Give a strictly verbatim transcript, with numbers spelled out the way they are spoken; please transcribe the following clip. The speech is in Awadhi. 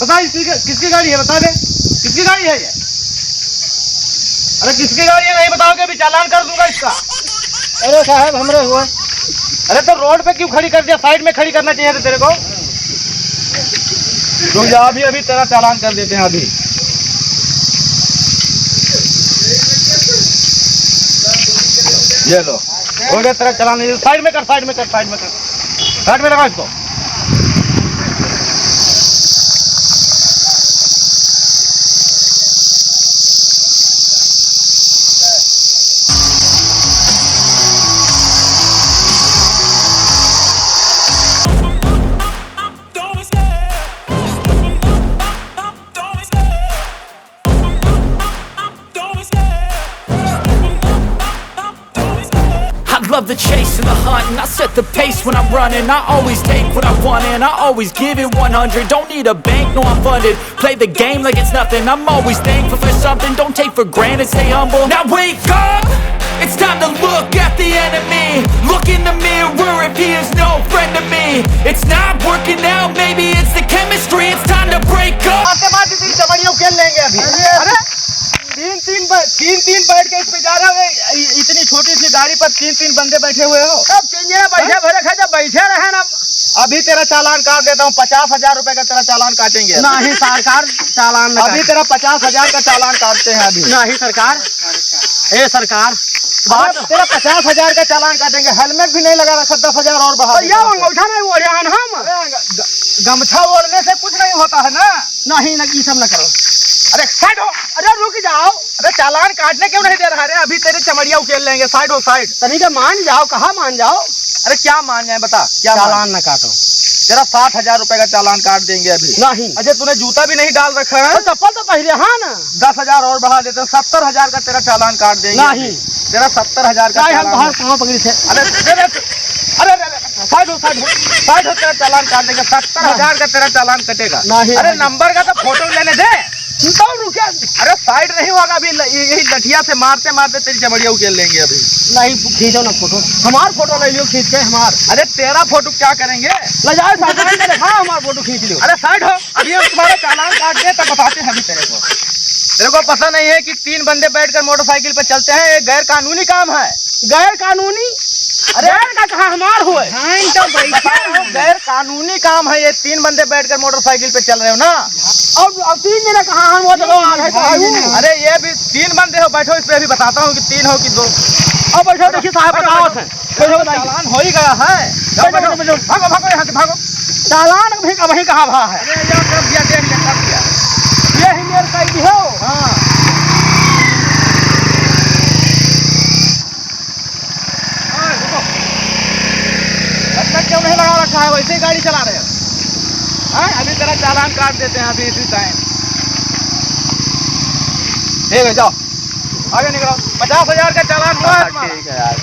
बता, इसकी, किसकी गाड़ी है, बता दे, किसकी गाड़ी है ये? अरे, किसकी गाड़ी है, नहीं बताओगे, अभी चालान कर दूंगा इसका। अरे साहब, हमरे हुए। अरे, तो रोड पे क्यों खड़ी कर दिया? साइड में खड़ी करना चाहिए था तेरे को। रुक जा, अभी, अभी तेरा चालान कर देते हैं, अभी। ये लो, हो गया तेरा चालान। साइड में कर, साइड में कर, साइड में कर, साइड में लगा इसको। I love the chase and the hunt, and I set the pace when I'm running. I always take what I want, and I always give it one hundred. Don't need a bank, no, I'm funded. Play the game like it's nothing. I'm always thankful for something. Don't take for granted, stay humble. Now wake up! It's time to look at the enemy. Look in the mirror if he is no friend to me. It's not working out, maybe it's the chemistry. It's time to break up. आपके बाद भी चमड़ियों खेल लेंगे अभी। अरे, तीन तीन ब-, तीन तीन बैठ के इस पे जा रहे हो, इ-, इतनी छोटी सी गाड़ी पर तीन तीन बंदे बैठे हुए हो। सब चेंजे बैठे भरे खा, जब बैठे रहे ना। अभी तेरा चालान काट देता हूँ, पचास हजार रुपए का तेरा चालान काटेंगे। नहीं सरकार, चालान न अभी काटे। तेरा पचास हजार का चालान काटते हैं अभी। नहीं सरकार, ए सरकार, बात अरे, तेरा पचास हजार का चालान काटेंगे, हेलमेट भी नहीं लगा रखा, दस हजार और बढ़ा तो देता यह हूँ। अंगूठा नहीं ओढ़े हन हम। अरे, ग-, ग-, गमछा ओढ़ने से कुछ नहीं होता है ना। नहीं, ना, ई सब ना करो। अरे, साइड हो। अरे, रुक जाओ। अरे, चालान काटने क्यों नहीं दे रहा रे? अभी तेरे चमड़िया उकेल लेंगे। साइड हो, साइड। तनी के मान जाओ, कहाँ मान जाओ? अरे, क्या मान जाए, बता, क्या मान? चालान ना काटो। तेरा साठ हजार रुपए का चालान काट देंगे अभी। नहीं। अजय, तूने जूता भी नहीं डाल रखा है। तो चप्पल तो पहले, हाँ ना। दस हजार और बढ़ा देते हैं, सत्तर हजार का तेरा चालान काट देंगे नहीं। अभी। तेरा सत्तर हजार का नहीं, हम चालान तोहार है। पाँव पकड़ी थे। अरे, अरे, अरे, अरे, अरे, साइड हो, साइड हो, साइड हो, तेरा चालान काट देंगे, सत्तर हजार का तेरा चालान कटेगा। नहीं, अरे, नहीं। नंबर का तो फोटो लेने दे। तो रुके। अरे, साइड नहीं होगा अभी, ल-, ये-, यही लठिया से मारते मारते तेरी चमड़िया उकेल लेंगे अभी। नहीं, खींचो ना फोटो, हमार फोटो ले लियो खींच के हमार। अरे, तेरा फोटो क्या करेंगे? ले जाओ, साइड में दिखा, हमार फोटो खींच लियो। अरे, साइड हो। अभी हम तुम्हारा चालान काट दे, तब बताते हैं अभी तेरे को। तेरे को पता नहीं है कि तीन बंदे बैठकर मोटरसाइकिल पे चलते हैं, ये गैर कानूनी काम है। गैर कानूनी? अरे गैर का कहा हमार हुए? हाँ, इन तो बैठे बता रहा हूँ, हैं। गैर कानूनी काम है ये, तीन बंदे बैठकर मोटरसाइकिल पे चल रहे हो ना। और, और तीन जने कहाँ हम वो तो आ रहे हैं। अरे ये भी तीन बंदे हो, बैठो, इस पे अभी बताता हूँ कि तीन हो कि दो। अब बैठो, देखिए साहब, बैठो, बताओ बैठो। थे। बैठो, बताइए। चालान हो ही गया है। जाओ, बैठो, बैठो। बैठो। भागो, भागो, यहाँ से भागो। चालान अभी, अभी कहाँ भा है? अरे, ये कर दिया, देख लिया, कर दिया। ये ही मेरे साइड हो। हाँ। हाँ, रुको। हेलमेट क्यों नहीं लगा रखा है? वैसे ही गाड़ी चला रहे हो। हाँ, अभी तेरा चालान काट देते हैं, अभी इसी टाइम। ठीक है, जाओ। आगे निकलो। पचास हजार का चालान हुआ है हाँ, तुम्हारा। ठीक है यार।